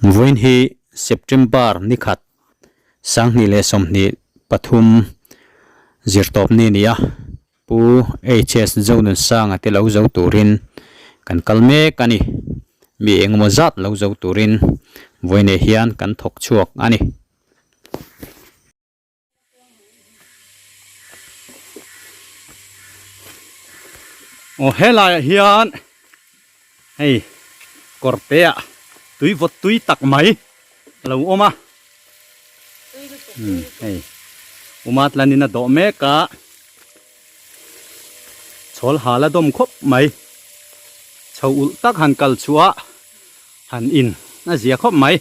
Vawiin hi September ni khat 2023 zirtawp ni a ni a, Pu HS Zonunsanga te lo zo turin kan kal mek a ni. Mi engemaw zat lo zo turin vawiinah hian kan thawk chhuak a ni. Aw helai ah hian hei kawr te ah tui vawt tui tak mai a lo awm a hei uma tlan in a dawh mek a chhawl hal a dawm khawp mai chho ulh tak han kal chhuah a han in a zia khawp mai.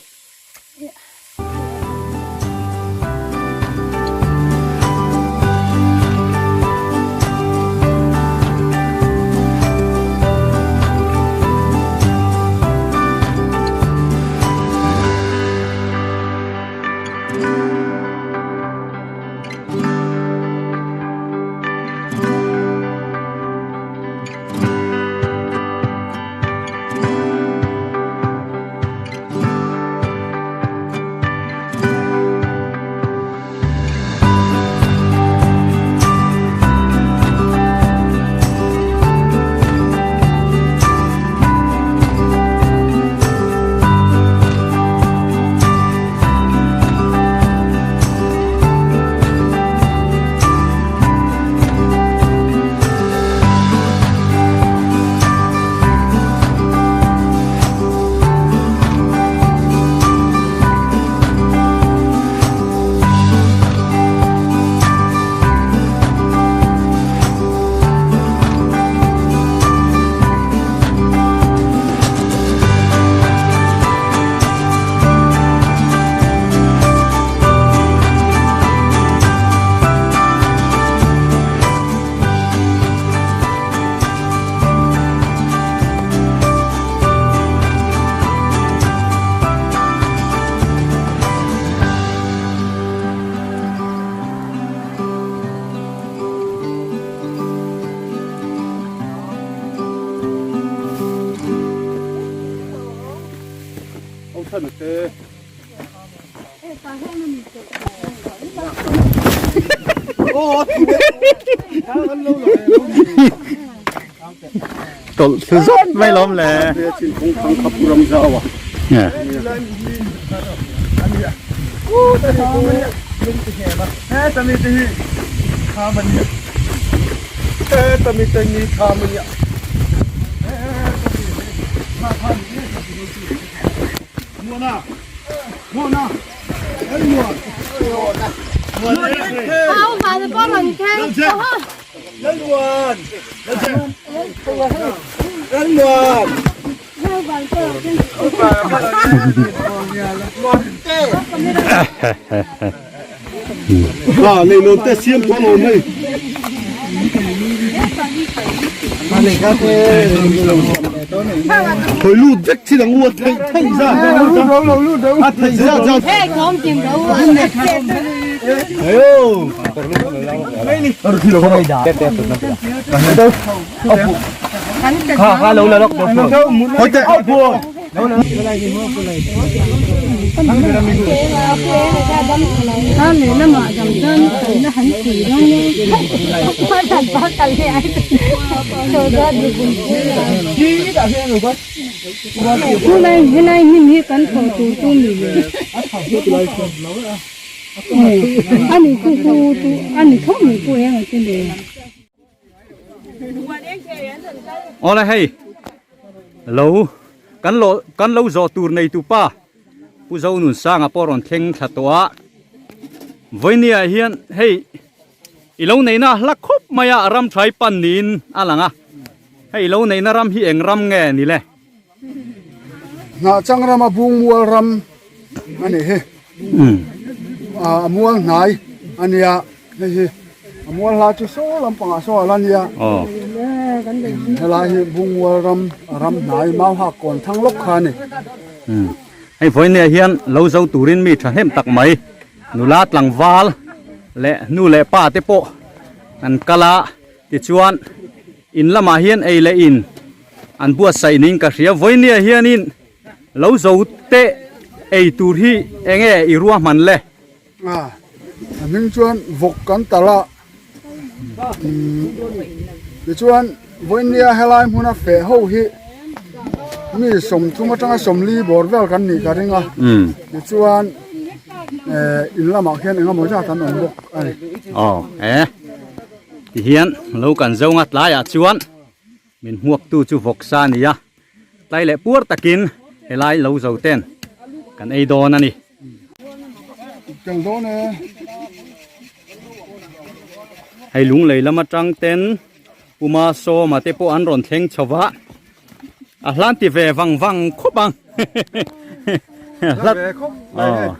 Tawlh thlu zawt mai lawm le. Awle hei lo kan lo kan lo zawh tur nei tu pa Pu Zonunsanga pawh rawn thleng thla tawh a vawinia hian hei i lo neihna hla khawp mai a ram thai pan niin a lang a hei i lo neihna ram hi eng ram nge ni le. Hnahchang rama bungmual ram a nih hi. A mual hnai a nia hei hi a mual hla chu saw lampangah saw a la nia. Helai hi bungmual ram a ram hnai mau hak kawn thang lawk kha a ni. Hei vawiinah hian lo zo turin mi thahnem tak mai nula tlangval leh nu leh pa te pawh an kal a tichuan in lamah hian ei leh in. An buatsaih niin ka hria. Vawinia hianin lo zo te Ei tur hi enge i ruahman le? A hming chuan vawk kan talh a, tichuan vawinia helai hmuna feh ho hi mi 30 atanga 40 bawr vel kan nih ka ring a, tichuan in lamah khian engemaw zat an awm bawk a ni. Aw e, tihian lo kan zo nga tlaiah chuan Min hmuaktu chu vawksa a ni a, tlai leh puar takin helai lo zo ten kan ei dawn a ni. Tel dawn e. Hei lunglei lam atang ten Puma Sawma te pawh an rawn thleng chho va, a hlan ti ve vang vang khawp ang. Hla ve khawp mai hei.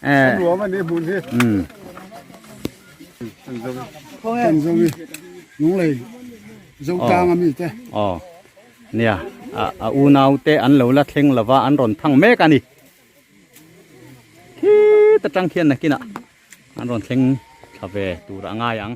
A nuam a ni hmun hi. Kan zo hi lunglei zo tlang a mi te. Aw nia a unau te an lo la thleng lova an rawn thang mek a ni. Khit atang khian nakinah an rawn thleng thla ve tur a ngai ang.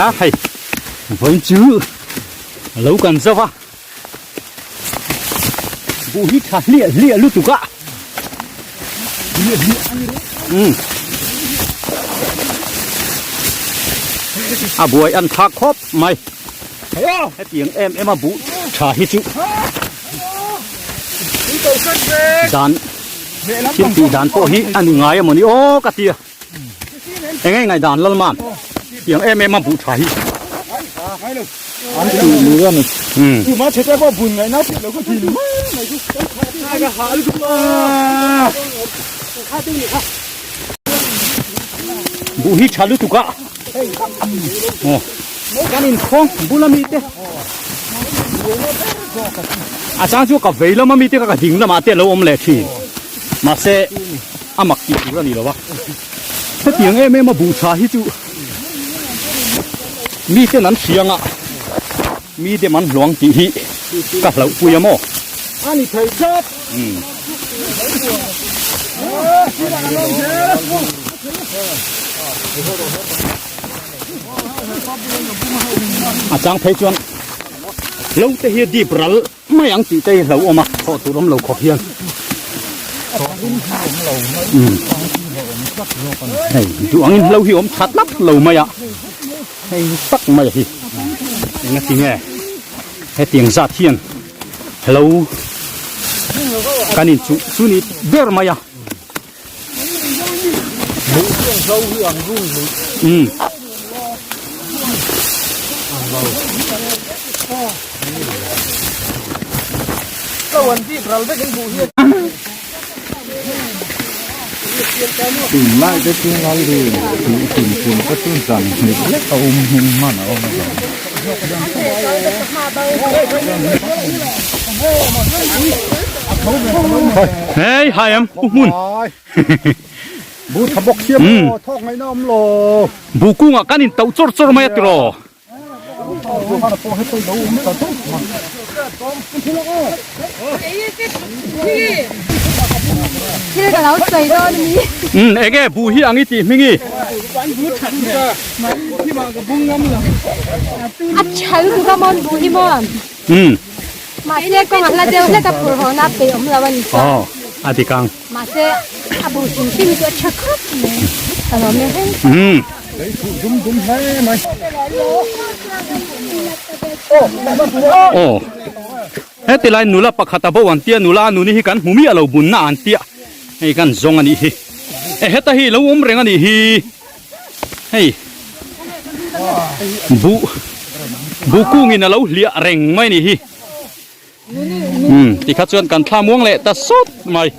A hei vawiin chu lo kan zo va buh hi tha hliah hliah lutuk a um a buai an thlak khawp mai hetiang em em a buh tha hi chu dan thil tih dan pawh hi a ni ngai a mawni aw ka tia. Eng nge ngaihdan Lalman tiang em em a buh tha hi. An tih lui a ni. Tu ma chhe te pawh bun ngaihna tih lo ka thin mai mai chu. Ka hah lutuk a. Buh hi tha lutuk a. Aw. Kan inkhawng bul ami te. A chang chu ka vei lam ami te kha ka ding lamah te a lo awm leh thin. Mahse a mak tih tur a ni lo a, hetiang em em a buh tha hi chu miten an hriang a, mi dem an hluang tih hi ka hlauh pui a maw? A ni thei tlat. A chang phei chuan lo te hi a dip ral. Mai ang tih te hi hlo awm a, thawh tur awm lo khawp hian. Hei duh angin hlo hi awm tha tlat lo mai a, hei tak mai hi enga ti nge hetiang zat hian hlo kan inchuh chu ni ber mai a. Umm. Tunlai te chu lalri tih hrim hrim te chu zan hnih lek a awm hming hman a awm alawm. Hei hai am u hmun. Bu tha bawk hiam aw thawk ngaihna awm lo. Bu kungah kan in tauh chawr chawr mai a tiraw. Umm enge bu hi ang i tih hming i. A chal duh a mawn bu hi maw. Umm. Mahse kawng a hla deuh hlek a phur hawn a peih awm lo a ni chuan. Aw a dik ang. Mahse a bu hrim hrim chu a tha khawp mai ka lawm e. Umm. Aw heti lai nula pakhat a bo an tia nula a nuni hi kan hmu miah lo bunna an tia hei kan zawng a nih hi e heta hi lo awm reng a nih hi hei buh buh kungin a lo hliah reng mai a nih hi. Umm tikha chuan kan thla muang leh ta sawt mai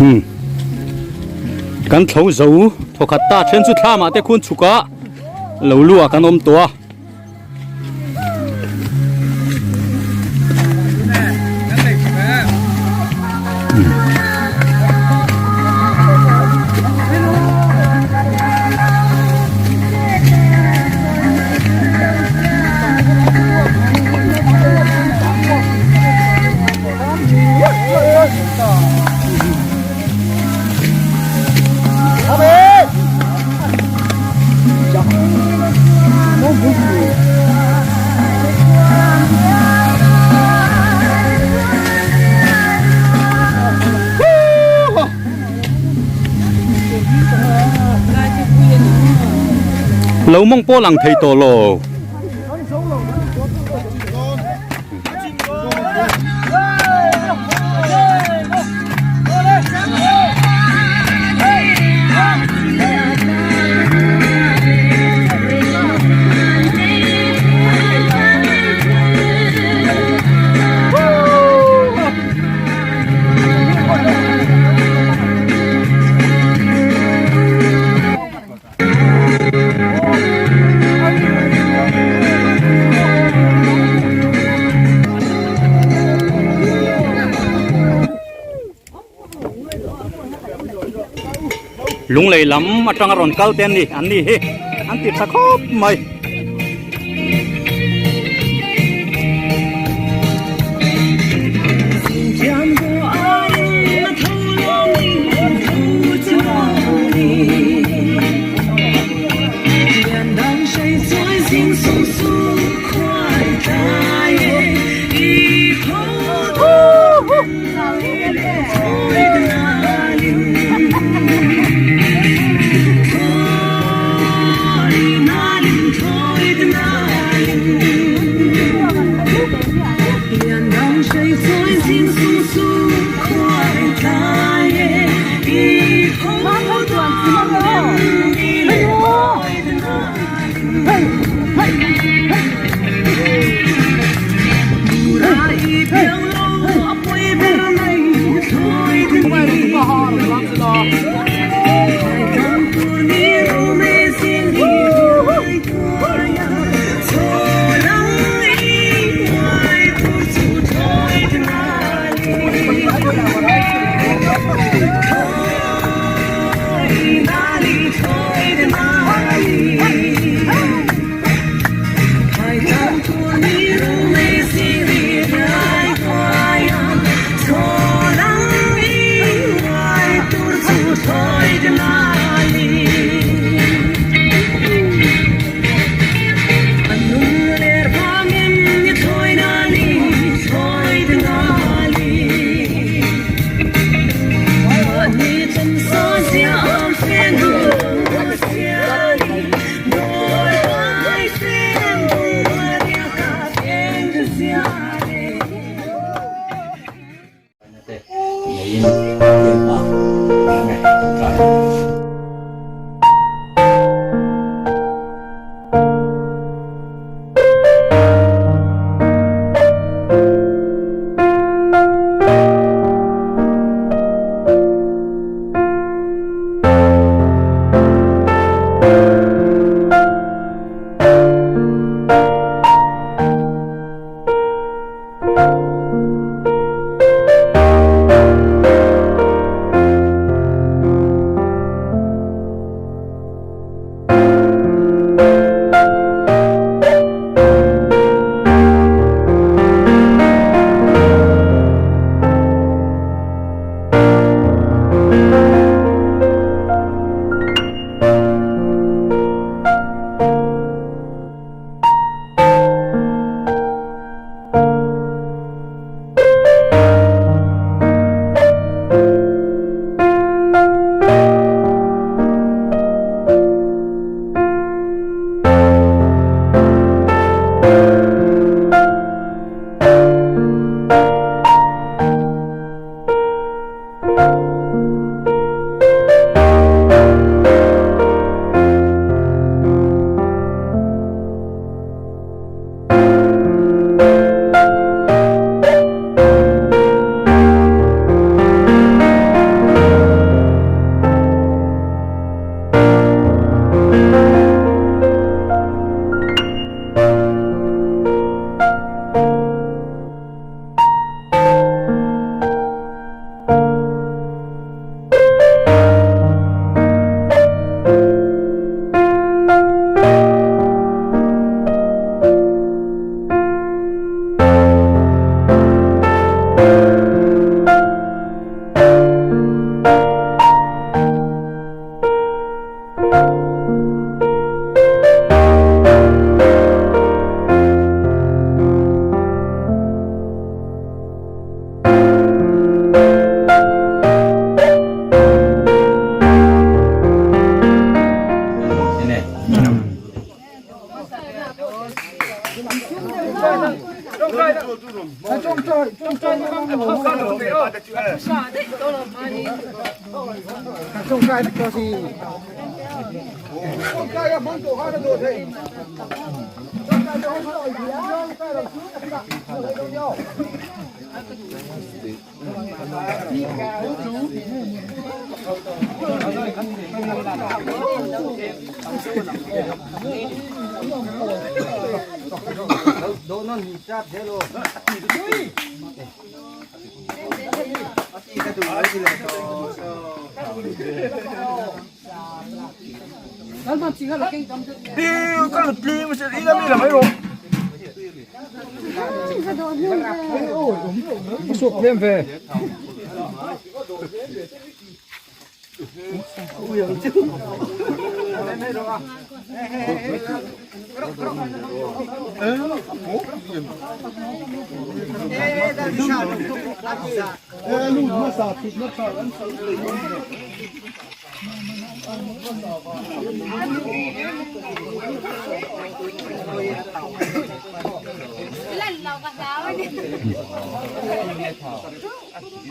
umm kan thlo zo thawkhat ta then chu thlamah te khun chhuk a lo luah kan awm tawh a. Lo mawng pawh lang thei tawh lo. Lunglei lam atanga rawn kal te an ni an ni hi an ti tha khawp mai.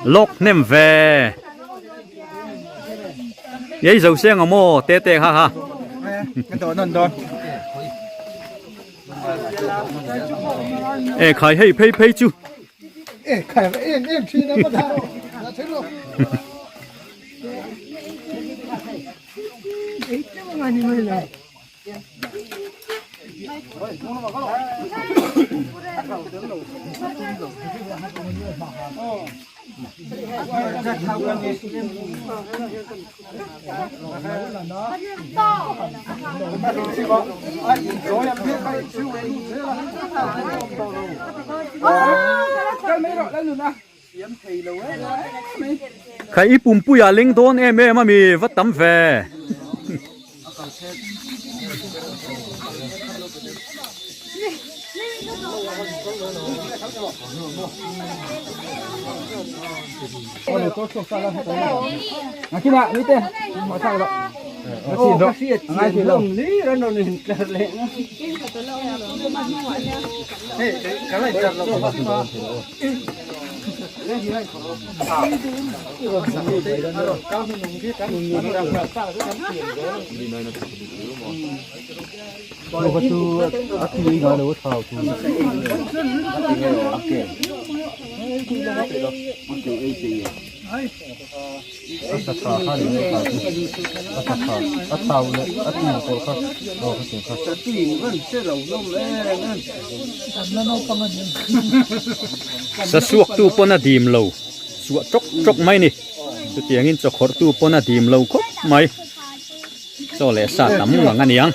Lawk hnem ve. Ei zo seng ang maw te te kha kha. E khai hei phei phei chu. E khai em em thin a ma tha. Kha i pumpuia leng dawn em em a mi va tam ve. Sasuak tu pawn a dim lo suah tawk tawk mai ni chutiangin chawkhawrh tu pawn a dim lo khawp mai chaw leh sa tam ngang a niang.